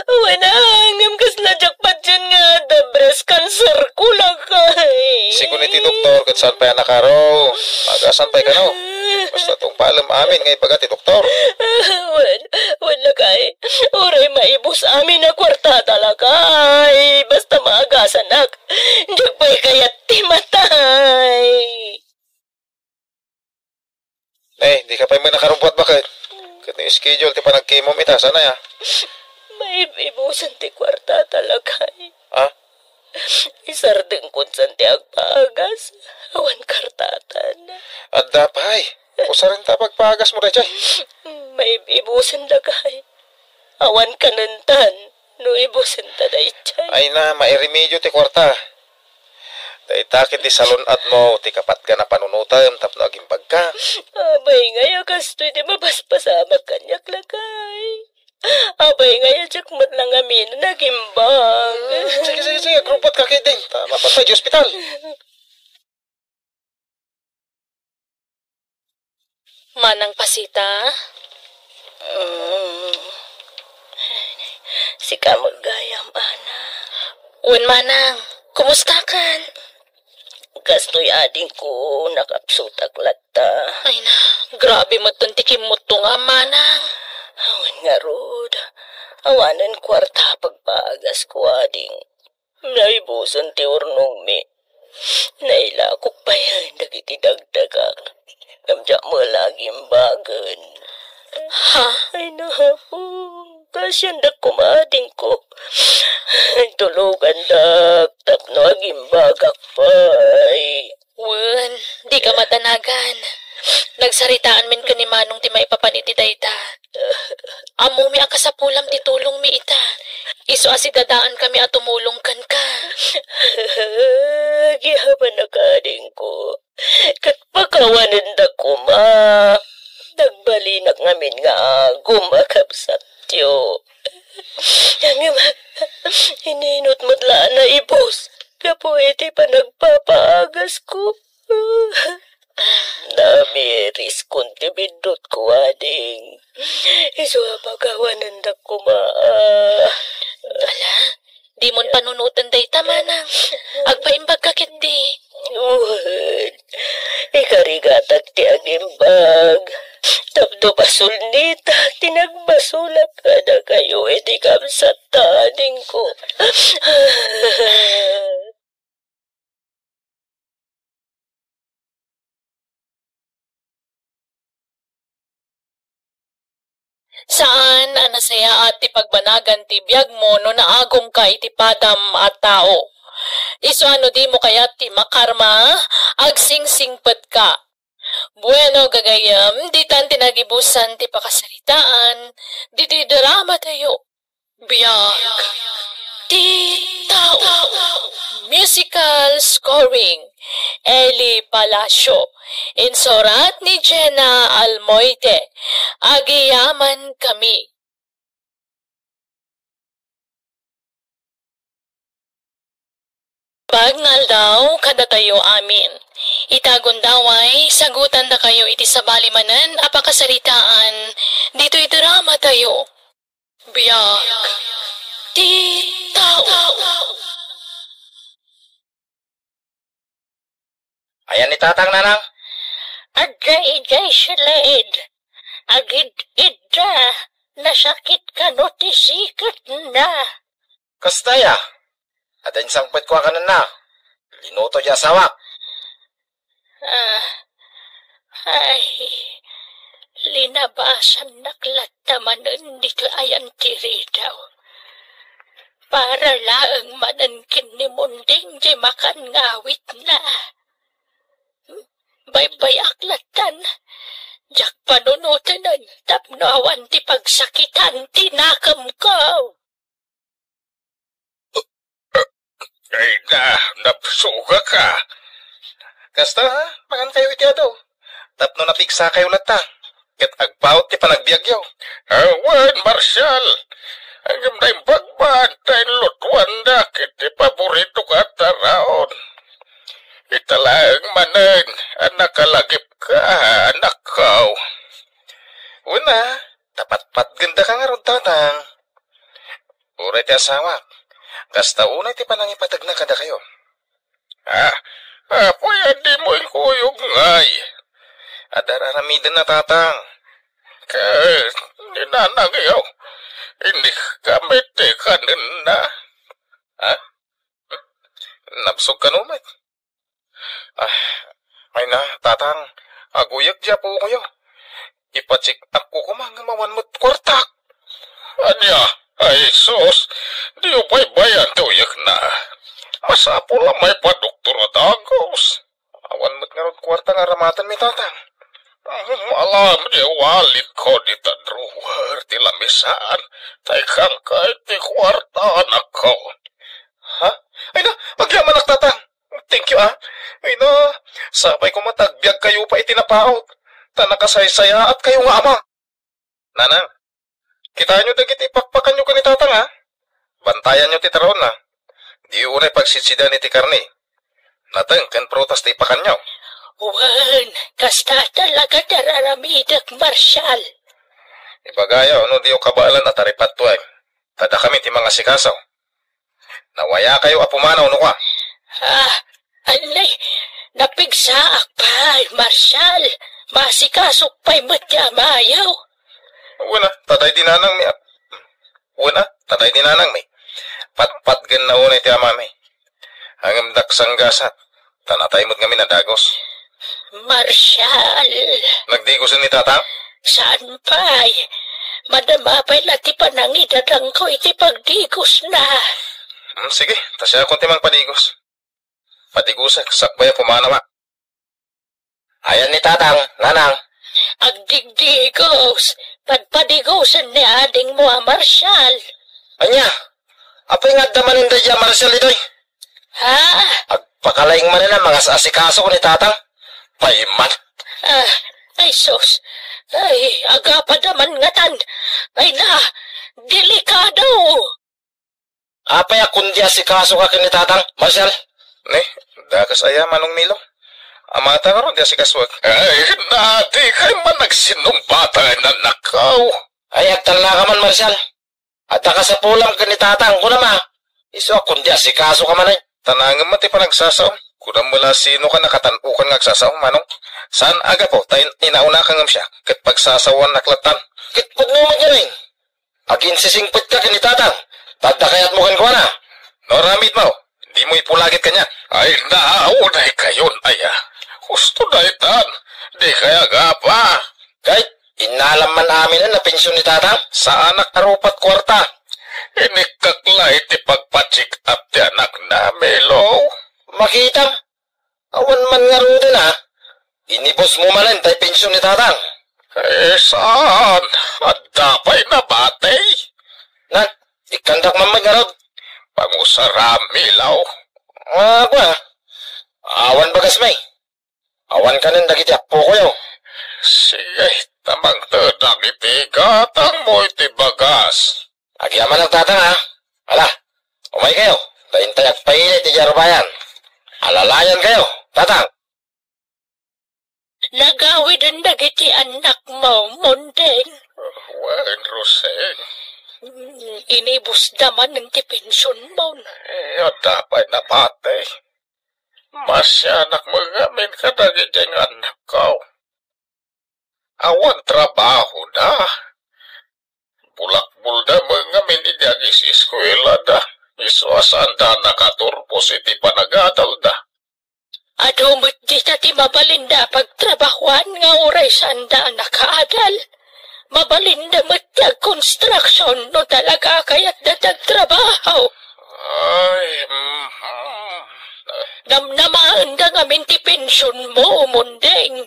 Wen a, ngem kasla diak patien nga adda breast cancer ko, lakay. Sigun iti doktor ket saan pay a nakaro. Maagasan pay kano. Basta tungpalem amin nga ibaga ti doktor. Wen, wen, lakay. Uray maibus amin a kuartata, lakay. Basta maagasanak. Diak pay kayat ti matay. Eh, dika pay met nakarubbuat baket. Ket no schedule ti panagkimom ita, saan aya? Maib-ibusen ti kuartata, lakay. Ah? Isardengkon san ti agpaagas. Awan kartatan. Adda pay. Usarenta pagpaagasmo daydiay. Maib-ibusen, lakay. Awan kanentan no ibusenta daydiay. Ay na, mairemedio ti kuarta. Dayta ket ti salun-atmo ti kapatgan a panunotem tapno agimbagka. Apay ngay a kastoy ti mapaspasamak kaniak, lakay? Apay ngay a diak met la ngamin a nagimbag? Sige, sige, sige, agrubbuatka ketdin. Ta mapan pay iti ospital. Manang Pasita? Mm. Sika met gayam, Ana. Wen, Manang, kumustakan? Kastoy adingko, nakapsutak latta. Ay na, grabe metten ti kimmuttongam, Manang. Awan ngarud. Awanen kuarta a pagpaagas ko, ading. Naibusen ti urnongmi. Nailakok pay dagiti dagdagak. Ngem diak met la agimbagen. Ha? Ay, naku. Kaasiandak koma, adingko. Tulogandak tapno agimbagak pay. Wen, dika matanagan. Nagsaritaan men ken ni Manong ti maipapan iti dayta. Ammomi a kasapulam ti tulongmi ita. Isu a sidadaankami a tumulong kenka. Agyamanak, adingko. Ket pakawanendak koma. Nagbalinak ngamin nga agum a kabsatyo. Ngem, ininot met la a naibus gapu iti panagpapaagasko. Namiriskon ti biddutko, ading. Isu a pakawanendak koma. Ala, dimon panunoten dayta, manang. Agpaimbagka ketdi. Wen, ikarigatak ti agimbag. Tapno basol nita ti nagbasolak kadakayo iti kabsatta, adingko. Saan a nasayaat ti pagbanagan ti biagmo no naagumka iti padam a tao. Isu a no dimo kayat ti makarma, agsingsingpetka. Bueno, gagayyem, ditan ti nagibusan ti pakasaritaan ditoy dramatayo. Biag ti tao. Musical scoring, Eli Palacio. Insurat ni Jenna Almoite. Agyamankami. Bagnaldaw kadatayo amin. Ita gundaway, sagutandakayo iti sabali manen a pakasaritaan ditoy dramatayo. Biag ti tao. Ayan ni Tatang, Nanang? Adda idiay siled. Agid-idda. Nasakit kano ti siketna? Kasta aya? Adda insangpetko a kanenna. Linuto ti asawak. Ah, ay, linabasannak latta manen ditoy ayan ti ridaw. Para laeng manen ken ni Munding ti makan nga awitna. Baybayak lattan, diak panunotenen tapno awan ti pagsakitan ti nakemko. Ay na, napsugak ka. Kasta, ha? Mangankayo iti adu. Tapno napigsakayo latta. Ket agpaut ti panagbiagyo. Awan, Marshal. Ngem naimbag man ta inlutuandak iti paborito a taraon. Ita laeng manen a nakalagipka, anakko. Una, ta patpatgendaka ngarud, Tatang. Uray ti asawak, kasta unay ti panangipategna kadakayo. Ah, apoy, a dimo inkuyog ngay. Adda ar-aramiden na, Tatang. Ket ni nanangyo, inikka met ti kanenna. Ha? Nabsog kano met? Ah, ay na, Tatang, aguyek ti apokoyo. Ipacheck-upko koma ngem awan met kuartak. Ania? Ay, sus! Diyo baybayan ti uyekna. Masapul a maipadoktor a dagus. Awan met ngarud kuarta nga aramatenmi, Tatang. Alam, diyo walitko dita drawer ti lamisan. Tay kangkay ti kuarta, anakko. Ha? Ay na, agyamanak, Tatang. Thank you, ah. Ay na, sapay koma ta agbiagkayo pay iti napaut. Ta nakasaysayaatkayo nga ama. Nanang, kitaenyo dagiti pakpakanyo ken ni Tatang, ha? Bantayanyo ti taraonna. Diyo unay pagsidsidan iti karne. Nateng ken prutas ti ipakanyo. Wen, kasta talaga ti ar-aramidek, Marshal. Ibagayo no diyo kabaelan a taripattuek. Ta dakami ti mangasikaso. Nawayakayo a pumanaw no kua. Ah, anay, napigsaak pay, Marshal. Masikasok pay met ti amayo. Wen a, ta daydi nanangmi a, Wen a, ta daydi nanangmi. Patpatgenna unay ti amami. Ngem dak sanggasat, ta natay met ngamin a dagos. Marshal! Nagdigosen ni Tatang? Saan pay? Madama pay la ti panangidadangko iti pagdigosna. Hmm, sige, ta siakon ti mangpadigos. Padigosek, sakbay a pumanaw a. Ayan ni Tatang, Nanang. Agdigdigos, padpadigosen ni adingmo a Marshal. Ania? Apay nga adda manen daydiay a Marshal, iday? Ha? Agpakalaing manen a mangas-asikaso ni Tatang. Payman. Ah, ay sus. Ay, agapadaman ngatan. Ay na, delikado. Apay a kundi asikasoka ken ni Tatang, Marshal? Ne, dakes aya, Manong Milo? Amata ngarud ti asikasoek. Ay, na, dikay man agsinumbatan, annakko. Ay, agtalnaka man, Marshal. Adda kasapulam ken ni Tatang, kunam a. Isu a kundi asikasoka manen. Tanangem met ti panagsasaom. Kunam met la sino ka nakatan-okan nga agsasao, Manong. Saan a gapu ta in-, inaunaka ngem siya, ket pagsasaoannak lattan. Ket pudno met ngarud. Aginsisingpetka ken ni Tatang, ta adda kayatmo kenkuana. No aramidmo, dimo ipulagip kaniak. Ay, naunay kayon, aya. Husto daytan, dikay agapa. Kay, innalam man aminen a pension ni Tatang? Saanak a rupat kuarta. Inikkak la iti pagpa-check up ti anakna, Milo. Makitam, awan man ngaruden a. Inibusmo manen tay pension ni Tatang. Eh, saan? Adda pay nabati? Nan, ikkandak man met ngarud. Pangusaram, Milo. Ah, kua. Awan bagasmi. Awan kanen dagiti appokoyo. Sige, ta mangtedak iti gatangmo iti bagas. Agyamanak, Tatang, a. Ala, umaykayo, ta intay agpailit idiay rubayan. Alalayankayo, Tatang. Nagawiden dagiti annakmo, Monding. Wen, Roseng. Mm, inibusda manen ti pensionmo. Eh, adda pay nabati. Masianak met ngamin kadagiti nga annakko. Awan trabahoda. Bulakbolda met ngamin idi agiseskuelada. Isu a saanda a nakaturbos iti panagadalda. Adu met dita ti mabalinda a pagtrabahoan nga uray saanda a nakaadal. Mabalinda met ti agkonstruksion no talaga a kayatda ti agtrabaho. Ay, mhm. Namnamaenda ngamin ti pensionmo, Monding.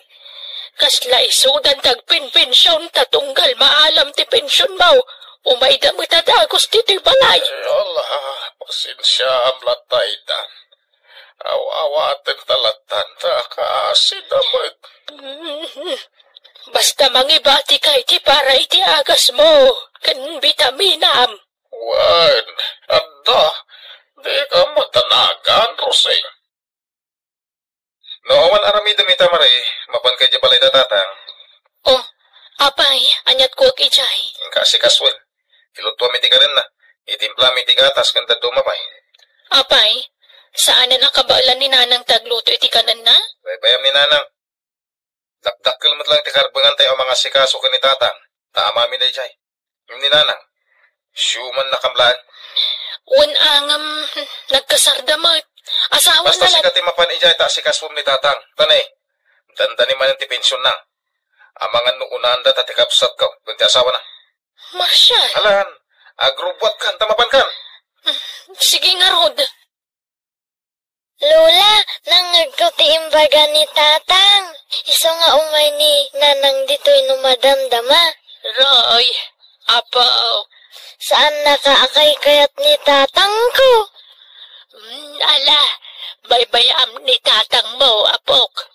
Kasla isudan ti agpenpension ta tunggal maalam ti pensionmo, umayda met a dagos ditoy balay. Ay, ala, pasensiaam latta, Idan. Aw-awaten ta lattan ta kaasida met. Mm. Basta mangibatika iti para iti agasmo ken bitaminam. Wen, adda. Dika madanagan, Rosing. No awan aramidem ita, Mare, mapanka idiay balayda, Tatang. Oh, apay, aniat kuak idiay? Inka asikasuen. Ilutuam iti kanenna. Itimplaam iti gatas ken dadduma pay. Apay, saanen a kabaelan ni Nanang ti agluto iti kanenna? Baybayam ni Nanang. Dakdakkel met lang ti karbenganta a mangasikaso ken ni Tatang, ta amami daydiay. Ngem ni Nanang, siumanna kamlaen. Wen a ngem, nagkasarda met. Asawana. Basta sika ti mapan idiay ta asikasuem ni Tatang. Ta ne, dandani manen ti pensionna. Amangan no unaanda ta ti kabsatko ken ti asawana. Marshal! Alan, agrubbuatkan ta mapankan. Sige ngarud. Lola, nangngegko ti imbaga ni Tatang. Isu nga umay ni Nanang ditoy no madamdama. Roy, Apo. Saannaka a kaykayat ni Tatangko. Mm, ala, baybayam ni Tatangmo, Apok.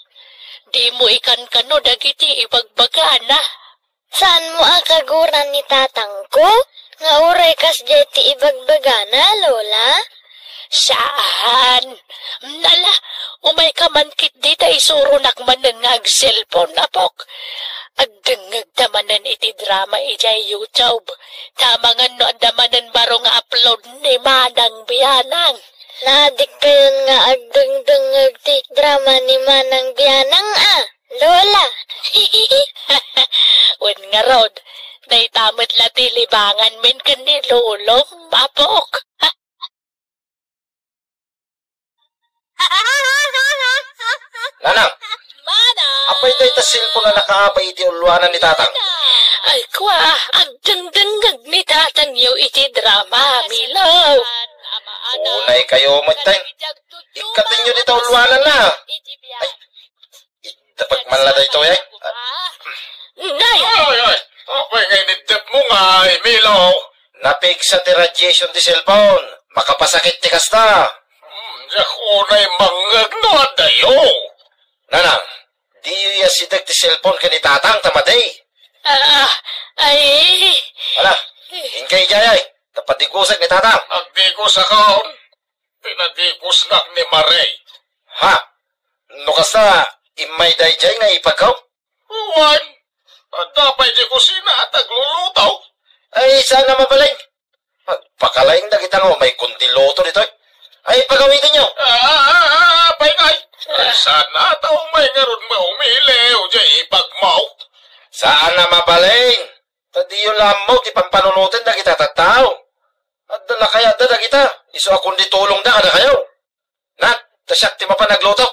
Dimo ikankano dagiti ibagbagana. Saanmo a kaguran ni Tatangko nga uray kasdiay ti ibagbagana, Lola? Saan? Ala, umayka man ketdi ta isuronak manen nga agselpon, Apok. Agdengngegta manen iti drama idiay YouTube. Ta amangan no adda manen baro nga upload ni Manang Bianang. Naadikkayon nga agdengdengngeg ti drama ni Manang Bianang a, Lola. Wen ngarud, Dayta met la ti libanganmin ken ni Lolom, Apok. Nanang, Mana? Apay dayta cellphone a nakaabay iti ulluanan ni Tatang? Ay, kua, agdengdengngeg ni Tatangyo iti drama, Milo. Unay kayo met, tay. Ikkatenyo dita ulluanan na. Ay, itapag man la daytoy, eh. Nay! Ay, ay, apay nga iniddep mo nga, Emilio? Napigsa ti radiation ti cellphone. Makapasakit ti kasta. Hmm, diak unay mangngeg no adayo. Nanang, diyo asideg ti cellphone ken ni Tatang ta madi. Ah, ay. Ala, inkay idiay, ay. Tapadigusek ni Tatang. Agdigusakon. Pinadigusnak ni Mare. Ha? No kasta, immay daydiay nga ipagkaw? Wen, adda pay di kusina a tagluluto. Ay, saan a mabalin? Agpakalaing dagita nga umay kundi luto ditoy. Ay, pagawidenyo. Ah, ah, ah, ah, pay ngay. Ay, saan a ta umay ngarud maumili, o di ipagmaw. Saan a mabalin? Ta diyo la ammo ti pampanunoten dagita tattao. Adda la kayatda dagita, isu a kundi tulongda kadakayo. Nak, ta siak ti mapan agluto.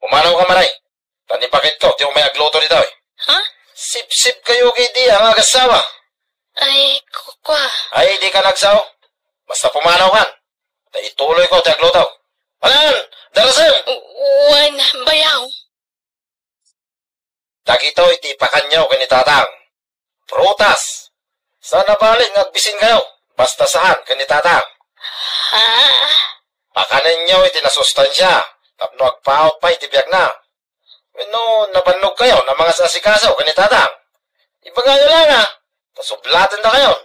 Pumanaw ka, Maray. Ta ni Pakitko ti umay agluto ditoy. Ha? Sipsip kayo kay di ang agasawa. Ay, kukwa. Ay, di ka nagsaw. Basta pumanaw kan. Ta ituloy ko ti agluto. Alan, darasem! Wen, bayaw. Dagitoy ti ipakanyo ken ni Tatang. Prutas. Saan a bali nga agbisin kayo. Basta saan ken ni Tatang. Ha? Pakanenyo iti nasustansya tapno agpaut pay ti biagna. Wenno nabannog kayo a mangas-asikaso ken ni Tatang. Ibagayo laeng a, ta sublaten dakayon.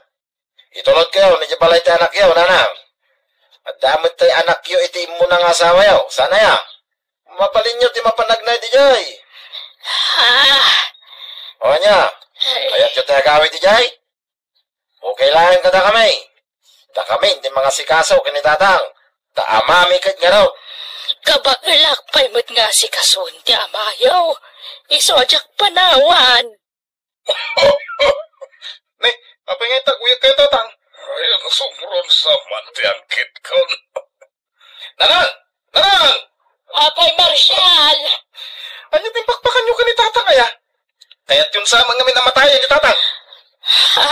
Itulod kayo idiay balay ti anakyo, nanang. Adda met tay anakyo iti immuna nga asawayo. Saan aya? Mabalinyo ti mapan agnaed idiay. Ah. O ania? Ay. Kayatyo ti agawid idiay? Okay laeng kadakami. Dakami ti mangasikaso ken ni Tatang. Ta amami ket ngarud. Kabaelak pay met nga asikasoen ti amayo. Isu a diak panawan. Ne, apay nga itaguyek kayo, Tatang? Ay, nasumron sa man ti angkitkon. Nanang! Nanang! Apay, Marshal! Ania ti impakpakanyo ken ni Tatang aya? Kayatyon sa man ngamin a matayen ni Tatang. Ha?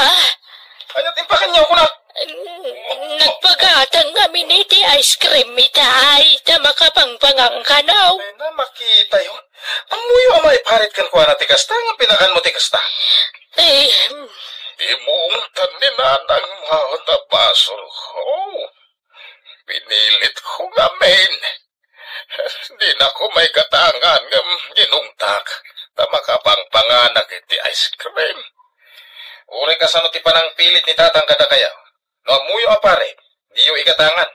Ania ti impakanyo kuna? N-, nagpagatang ngamin iti ice cream itay, ta makapangpangan kano. Ay na, makitayo. Ammoyo a maiparit kenkuana ti kasta nga pinakanmo ti kasta. Eh, Imungtan ni Nanang Mao ta basolko. Pinilitko ngamin. Dinako maigatangan ngem inungtak ta makapangpanganak iti ice cream. Uray kasano ti panangpilit ni Tatang kadakayo. No ammoyo a pare, diyo igatangan.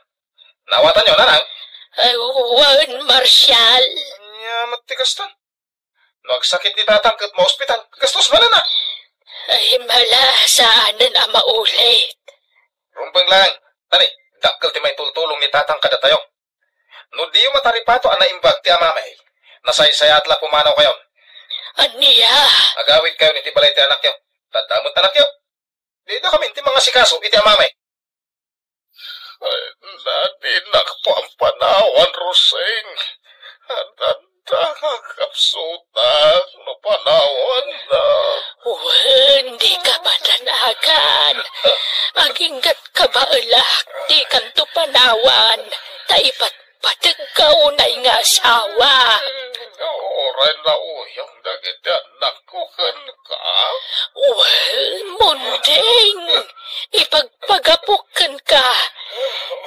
Naawatanyo, Nanang? Ay, wen, Marshal. Ania met ti kasta? No agsakit ni Tatang ket maospital, gastos manen a. Ay, mala, saanen a maulit. Rumbeng laeng, tani, dakkel ti maitultulong ni Tatang kadatayo. No diyo mataripato a naimbag ti amami, nasaysayaat la pumanaw kayon. Ania? Agawid kayon iti balay ti anakyo. Ta adda met anakyo. Dida kami ti mangasikaso iti amami. Ay, na, dinak pampanawan, Roseng. Adda nga kapsutak no panawannak. Wen, dika madanagan. Aginggat kabaelak, dikanto panawan. Ta ipatpategka unay nga asawa. Uray nauyong dagiti annakko kenka. Wen, Monding, ipagpagapok kenka.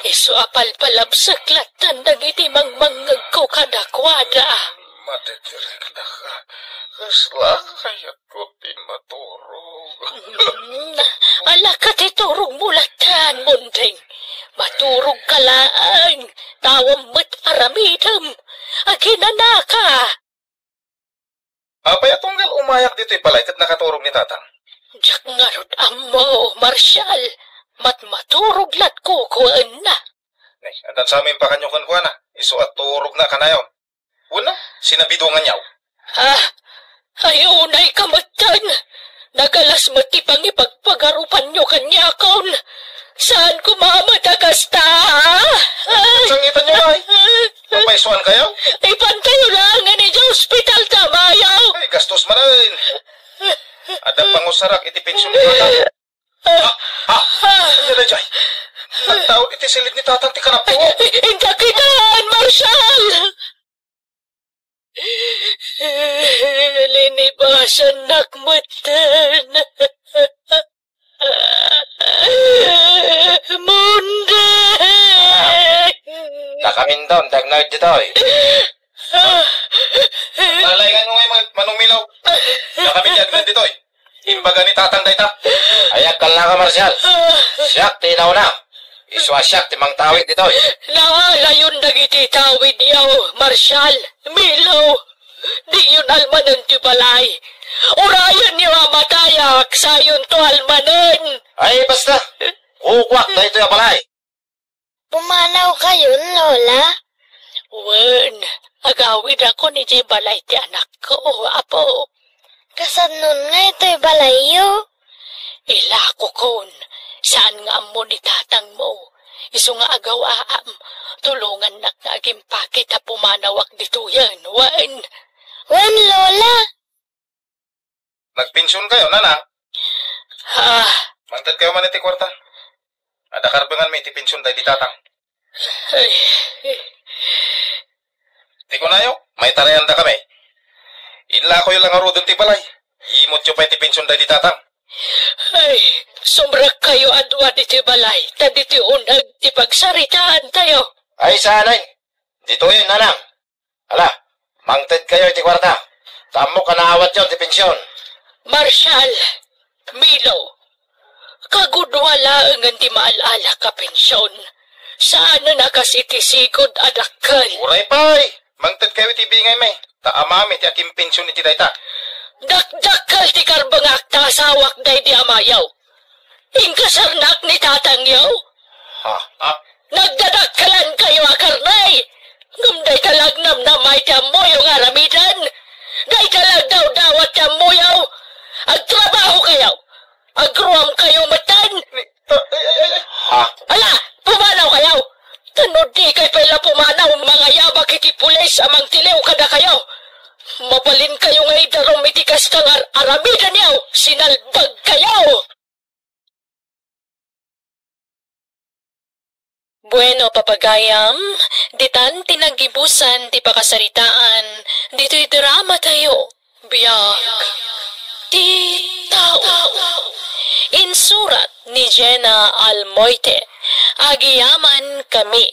Isu a palpalabsek lattan dagiti mangmangngegko kadakuada. Madidireknaka. Kasla kayatko ti maturog. Mm, ala ka ti turogmo lattan, Monding. Maturogka laeng, ta awan met aramidem. Aginanaka. Apay a tunggal umayak ditoy balay ket nakaturog ni Tatang? Diak ngarud ammo, Marshal. Matmaturog lat kukuenna. Nay, addan sa impakanyo kenkuana. Isu a turogna kanayon. Wenno, sinabiduanganyo? Ah, ay, unay ka metten. Nagalas met ti pangipagpagarupanyo kaniakon. Saan koma met a kasta. Ay! Sangitanyo, ay. Papaisuan kayo? Ipantayo laengen idiay ospital ti amayo. Ay, gastos manen. Adda pangusarak iti pension ni tatang. Ah, ah, ano na, Jay? Nagtaud iti silid ni tatang ti kanapko. Inka kitaan, Marshal! Linibasannak metten. Munde! Dakaminton, dagnaw ditoy. Nalaingan mo ngay, Manong Milaw. Dakamin ditoy. Imbaga ni Tatang dayta. Ay, agkalnaka, Marshal. Siak ti inauna. Isu a siak ti mangtawid ditoy. Naalayon dagiti tawidyo, Marshal, Milaw. Diyon almanen ti balay. Urayenyo a matayak, sayonto almanen. Ay, basta. Kukuak daytoy a balay. Pumanaw kayon, Lola? Wen, agawidakon idiay balay ti anakko, Apo. Kasannon nga itoy balayyo? Ilakokon, saan nga ammo ni tatangmo. Isu nga agaw-aam, tulongannak nga agimpakit a pumanawak ditoyen, wen. Wen, Lola. Nagpension kayo, nanang? Ah. Mangted kayo man iti kwarta. Adda karbenganmi iti pension daydi tatang. Ay. Ti kunayo, maitarayanda kami. Inlakoyo la ngaruden ti balay. Imutyo pay ti pension daydi tatang. Ay, sumrekkayo a dua ditoy balay, ta ditoy uneg ti pagsaritaantayo. Ay, saan ay? Ditoyen, nanang. Ala, mangted kayo iti kwarta. Ta ammok a naawatyo ti pension. Marshal, Milo, kagudua laengen ti maal-alak a pension. Saanen a kas iti sigud a dakkel. Uray pay, mangted kayo iti bingaymi. Ta amami ti akinpension iti dayta. Dakdakkel ti karbengak ta asawak daydi amayo. Inkasarnak ni tatangyo? Ha? Ha? Nagdadakkelankayo a karnay! Ngem dayta la agnamnama iti ammoyo nga aramiden. Dayta la agdawdawat ti ammoyo. Agtrabahokayo. Agruamkayo metten. Ni-, ta-, ay, ay, ay, ay. Ha? Ala, pumanaw kayo! Tano dikay pay la pumanaw, mangayabak iti pulis a mangtiliw kadakayo. Mabalinkayo nga idarum iti kasta nga ar-, aramidenyo, sinalbagkayo! Bueno, papagayam, ditan ti naggibusan ti pakasaritaan ditoy dramatayo, Biag ti Tao. Insurat ni Jenna Almoite. Agiyaman kami.